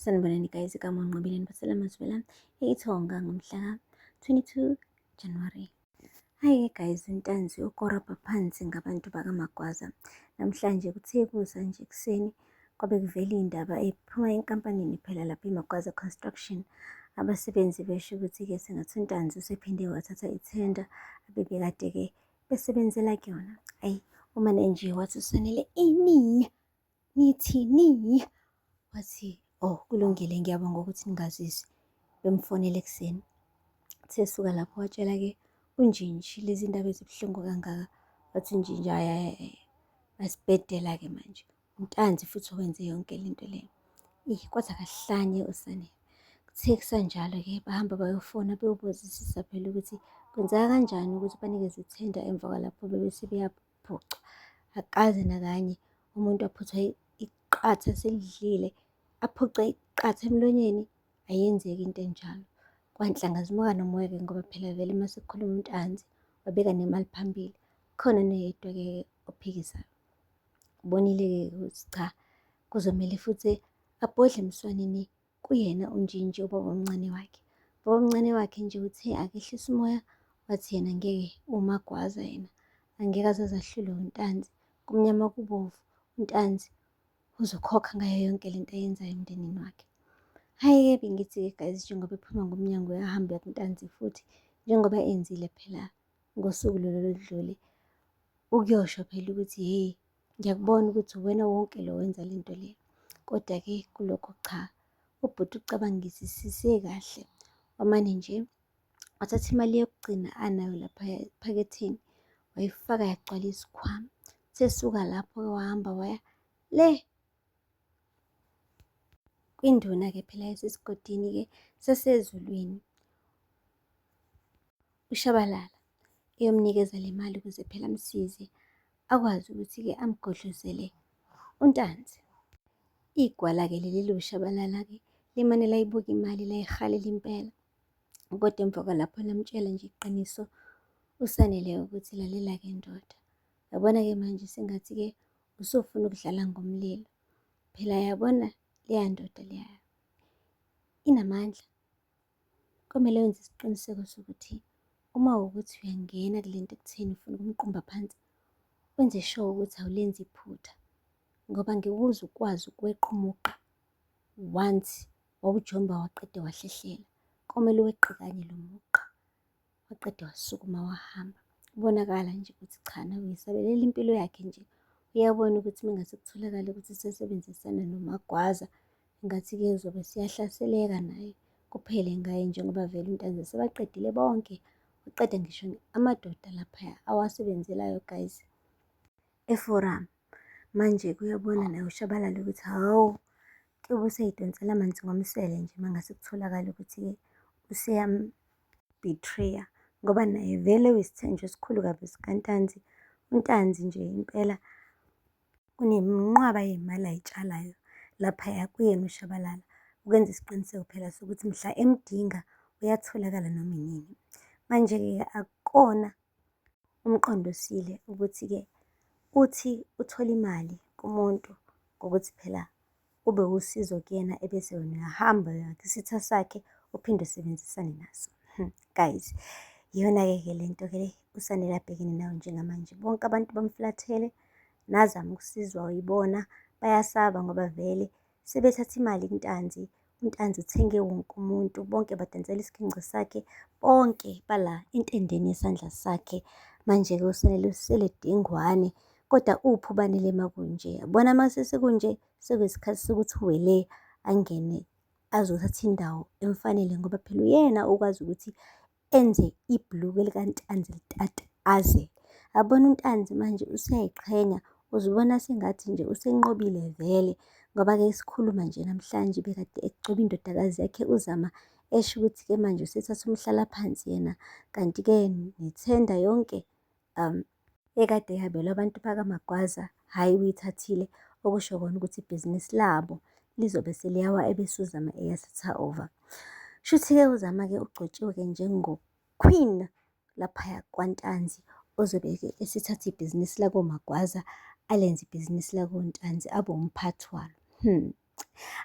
Sanibonani guys, igama uNqobile niphathela amazwi la ithonga ngomhla ka-22 January. Hhayi-ke guys, uNtanzi ukorobha phansi ngabantu bakaMagwaza. Namhlanje kuthe kusa nje ekuseni kwabe kuvela iy'ndaba ey'phuma enkampanini phela lapha iMagwaza Construction. Abasebenzi besho ukuthi-ke sengathi uNtanzi usephinde wathatha ithenda abebekade-ke besebenzela kuyona. Ayi, umane nje wathi uSanele, ini? Nithini? Wathi, oh kulungile ngiyabonga ukuthi ningazise. Bemfonela ekuseni. Uthe esuka lapho watshela-ke uNjinji lezi ndaba ezibuhlungu kangaka. Wathi uNjinji hhayi hhayi hhayi basibhedela-ke manje. UNtanzi futhi owenze yonke le nto le. Ih, kwathi akahlanye uSanele. Kuthe kusanjalo-ke bahamba bayofona beyobuzisisa phela ukuthi kwenzeka kanjani ukuthi banikezwe ithenda emva kwalapho bebe sebeyaphucwa. Akaze nakanye umuntu aphuthwa iqatha selidlile, aphuce iqatha emlonyeni, ayenzeki into enjalo. Kwanhlanga zimuka nomoya-ke ngoba phela vele uma sekukhuluma uNtanzi wabeka nemali phambili. Khona noyedwa-ke ophikisayo. Ubonile-ke ukuthi cha kuzomele futhi abhodle emswanini kuyena uNjinji ubabomncane wakhe. Ubabomncane wakhe nje uthe akehlise umoya wathi yena ngeke uMagwaza yena angeke aze azahlulwe uNtanzi kumnyama kubomvu uNtanzi uzokhokha ngayo yonke lento ayenzayo emndenini wakhe. Hhayi-ke bengithi-ke guys njengoba ephuma ngomnyango uyahamba uya kuNtanzi futhi njengoba enzile phela ngosuku lolu oludlule ukuyosho phela ukuthi hheyi ngiyakubona ukuthi uwena wonke lo wenza le nto le. Kodwa-ke kulokho cha, ubhuti ucabangisisise kahle wamane nje wathatha imali yokugcina anayo lapha ephaketheni wayifaka yagcwala isikhwama. Sesuka lapho wahamba waya le kwinduna-ke phela yasesigodini-ke sasezulwini uShabalala eyomnikeza le mali ukuze phela amsize akwazi ukuthi-ke amgodlozele uNtanzi. Igwala-ke leli liwuShabalala-ke limane layibuka imali layihalela impela. Kodwa emva kwalapho lamtshela nje iqiniso uSanele ukuthi lalela-ke ndoda, yabona-ke manje sengathi-ke usufuna ukudlala ngomlilo. Phela yabona leya ndoda leya inamandla. Komele wenze isiqiniseko sokuthi uma wukuthi uyangena kule nto ekutheni ufuna ukumqumba phansi, wenze sure ukuthi awulenzi iphutha ngoba ngeke uze ukwazi ukweqa umugqa once wawujomba waqeda wahlehlela. Komele uweqe kanye lo mugqa. Waqeda wasukuma wahamba. Kubonakala nje ukuthi cha nawe uyisabelela impilo yakhe nje. Uyabona ukuthi uma ngase kutholakale ukuthi usesebenzisana noMagwaza, ngathi-ke uzobe seyahlaseleka naye. Kuphele ngaye njengoba vele uNtanzi sebaqedile bonke. Uqeda ngisho amadoda laphaya awasebenzelayo guys eforamu. Manje kuyabona naye uShabalala ukuthi hawu kuyobe useyidonsela amanzi ngomsele nje uma ngase kutholakale ukuthi-ke useyam-betray-a ngoba naye vele uyisithenjwa esikhulu kabi sikaNtanzi. UNtanzi nje impela uneminqwaba yey'mali ay'tshalayo laphaya kuyena uShabalala ukwenza isiqiniseko phela sokuthi mhla emdinga uyatholakala noma inini. Manje-ke akukona umqondo osile ukuthi-ke uthi uthole imali kumuntu ngokuthi phela ube wusizo kuyena ebese wena uyahamba uyakha isitha sakhe uphinde usebenzisane naso. Guys, iyona-ke ke le nto-ke le uSanele abhekene nayo njengamanje. Bonke abantu bamflathele nazama ukusizwa yibona bayasaba ngoba vele sebethatha imali kuNtanzi. UNtanzi uthenge wonke umuntu, bonke badansela isiginci sakhe, bonke bala entendeni yesandla sakhe. Manje-ke uSanele usele dengwane, kodwa uphi uBanele makunje? Yabona mase sekunje sekuyisikhathi sokuthi uWele angene azothatha indawo emfanele ngoba phela uyena okwazi ukuthi enze ibhulukwe likaNtanzi litataze. Yabona uNtanzi manje useyayiqhenya, uzibona sengathi nje usenqobile vele ngoba-ke sikhuluma nje namhlanje bekade egcoba indodakazi yakhe uZama esho ukuthi-ke manje usethatha umhlalaphansi yena kanti-ke nethenda yonke ekade yabelwa abantu bakaMagwaza, hhayi uyithathile, okusho kona ukuthi ibhizinisi labo lizobe seliyawa ebese uZama eyathatha over. Shuthi-ke uZama-ke ugcotshiwe-ke njengo-queen laphaya kwaNtanzi ozobe-ke esethatha ibhizinisi lakoMagwaza alenze ibhizinisi lakoNtanzi abe umphathi walo.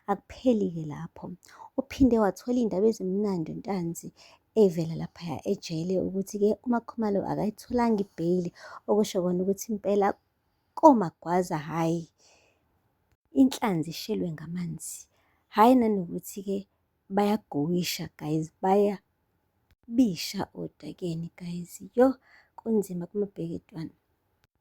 Akupheli-ke lapho, uphinde wathola iy'ndaba ezimnandi uNtanzi evela laphaya ejele ukuthi-ke uMaKhumalo akayitholanga ibheyili, okusho kona ukuthi impela koMagwaza hhayi, inhlanzi ishelwe ngamanzi. Hhayi nanokuthi-ke bayagowisha guys, bayabisha odakeni guys. Yoh, kunzima kumabheketwane.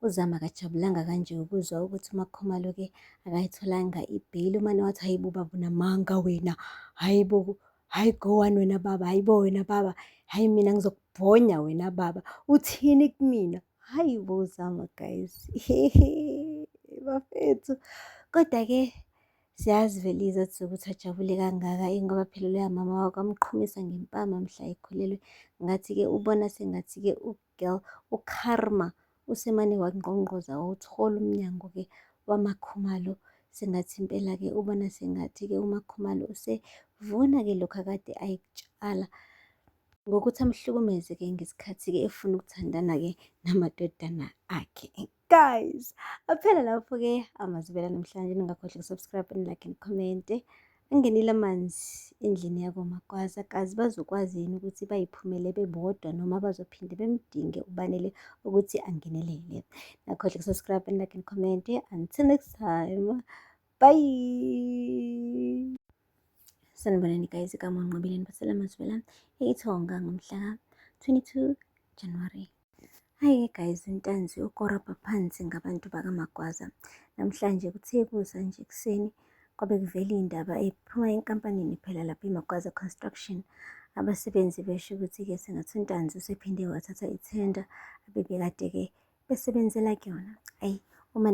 UZama akajabulanga kanje ukuzwa ukuthi uMaKhumalo-ke akayitholanga ibheyili. Umane wathi, hayi bo baba unamanga wena, hhayi bo, hhayi go on wena baba, hhayi bo wena baba, hhayi mina ngizokubhonya wena baba, uthini kumina? Hhayi bo Zama guys, bafethu. Kodwa-ke siyazi vele izathu zokuthi ajabule kangaka ingoba phela loya mama wakwamqhumisa ngempama mhla ekhulelwe. Ngathi-ke ubona sengathi-ke girl uKarma usemane wangqongqoza wawuthola umnyango-ke waMakhumalo. Sengathi impela-ke ubona sengathi-ke uMakhumalo usevuna-ke lokhu akade ayikutshala ngokuthi amhlukumeze-ke ngesikhathi-ke efuna ukuthandana-ke namadodana akhe. Guys, aphela lapho-ke amazwi namhlanje. Ningakhohlwa ukusubscribe and like and comment. Angenile amanzi endlini yakoMagwaza, kazi bazokwazi yini ukuthi bayiphumele bebodwa noma bazophinde bemdinge uBanele ukuthi angenelele. Ningakhohlwa ukusubscribe and like and comment. Until next time, bye. Sanibonani guys, igama uNqobile nibasela amazwi ithonga ngomhla ka-22 January. Hhayi-ke guys, uNtanzi ukorobha phansi ngabantu bakaMagwaza. Namhlanje kuthe kusa nje ekuseni kwabe kuvela iy'ndaba ey'phuma enkampanini phela lapha iMagwaza Construction. Abasebenzi besho ukuthi-ke sengathi uNtanzi usephinde wathatha ithenda abebekade-ke besebenzela kuyona. Ayi, uma